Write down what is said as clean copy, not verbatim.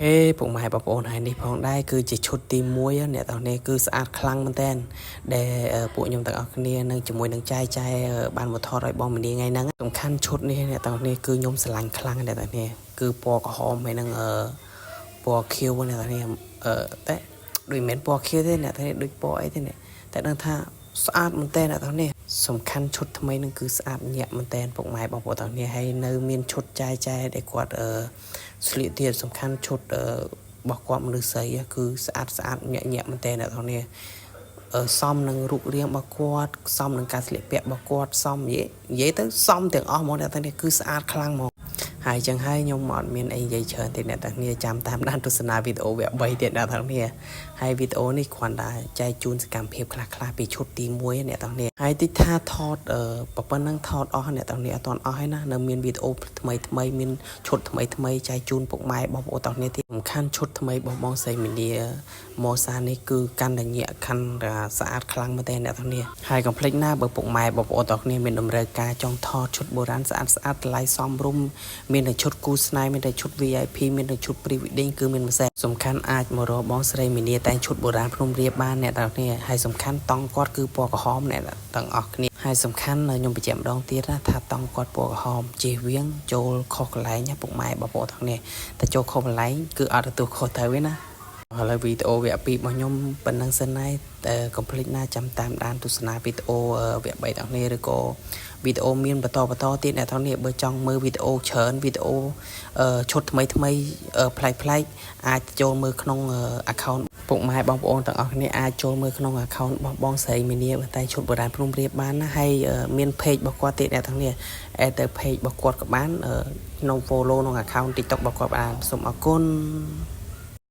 ហេពុកម៉ែបងប្អូនហើយនេះផងដែរគឺជាឈុតទី1អ្នកទាំងនេះគឺស្អាតខ្លាំងមែនតើដែលពួកខ្ញុំទាំងអស់គ្នានឹងជាមួយនឹងចែចែបានមកថតឲ្យបងមនីថ្ងៃហ្នឹងសំខាន់ឈុតនេះអ្នកទាំងនេះគឺខ្ញុំស្រឡាញ់ខ្លាំងអ្នកទាំងនេះគឺពណ៌ក្រហមហើយនឹងពណ៌ខៀវអ្នកទាំងនេះតែដូចមិនមែនពណ៌ខៀវទេអ្នកទាំងនេះដូចពណ៌អីទេនេះតែដឹងថាស្អាតមែនតើអ្នកទាំងនេះសំខាន់ឈុតថ្មីនឹងគឺស្អាតញាក់មែនតើពុកម៉ែបងប្អូនទាំងនេះហើយនៅមានឈុតចែចែដែលគាត់ស្លៀកទៀតសំខាន់ឈុតរបស់គាត់មនុស្សស្រីគឺស្អាតស្អាតញាក់ញាក់មែនតើអ្នកទាំងនេះសមនឹងរូបរាងរបស់គាត់សមនឹងការស្លៀកពាក់របស់គាត់សមនិយាយនិយាយទៅសមទាំងអស់ហ្មងអ្នកទាំងនេះគឺស្អាតខ្លាំងហ្មងហើយចឹងហើយខ្ញុំអត់មានអីនិយាយច្រើនទេអ្នកទាំងនេះចាំតាមដានទស្សនាវីដេអូវគ្គ3ទៀតអ្នកទាំងនេះហើយវីដេអូនេះគ្រាន់តែចែកជូនសកម្មភាពខ្លះៗពីឈុតទី1អ្នកទាំងនេះហើយតិចថាថតប៉ុណ្ណឹងថតអស់អ្នកទាំងនេះអត់ទាន់អស់ហើយណានៅមានវីដេអូថ្មីថ្មីមានឈុតថ្មីថ្មីចែកជូនពុកម៉ែបងប្អូនទាំងនេះទៀតសំខាន់ឈុតថ្មីរបស់បងស្រីមីនីម៉ូសានេះគឺកាន់តែញាក់កាន់តែស្អាតខ្លាំងមែនទែនអ្នកទាំងនេះហើយកុំភ្លេចណាបើពុកម៉ែបងប្អូនទាំងគ្នាមានតម្រូវការចង់ថតឈុតបុរាណស្អាតស្អាតតម្លៃសមរម្យមានតែឈុតគូស្នេហ៍មានតែឈុត VIP មានតែឈុត pre wedding គឺមានម្សេះសំខាន់អាចមករកបងស្រីមីនីតែងឈុតបុរាណភ្នំរៀបបានអ្នកទាំងគ្នាហើយសំខាន់តង់គាត់គឺពណ៌ក្រហមអ្នកទាំងអស់គ្នាហើយសំខាន់ខ្ញុំបញ្ជាក់ម្ដងទៀតណាថាតង់គាត់ពណ៌ក្រហមជៀសវាងចូលខុសកន្លែងណាពុកម៉ែបងប្អូនទាំងគ្នាតែចូលខុសកន្លែងគឺអត់ទទួលខុសត្រូវទេណាឥឡូវវីដេអូវគ្គ2របស់ខ្ញុំប៉ុណ្ណឹងសិនហើយតែកុំភ្លេចណាចាំតាមដានទស្សនាវីដេអូវគ្គ3ទាំងនេះឬក៏វីដេអូមានបន្តបន្តទៀតអ្នកទាំងនេះបើចង់មើលវីដេអូច្រើនវីដេអូឈុតថ្មីថ្មីប្លែកប្លែកអាចចូលមើលក្នុង account ពុកម៉ែបងប្អូនទាំងអស់គ្នាអាចចូលមើលក្នុង account របស់បងស្រីមីនីតែឈុតបុរាណភ្នំរៀបបានណាហើយមាន page របស់គាត់ទៀតអ្នកទាំងនេះអេទៅ page របស់គាត់ក៏បានក្នុង follow ក្នុង account TikTok របស់គាត់បានសូមអរគុណ។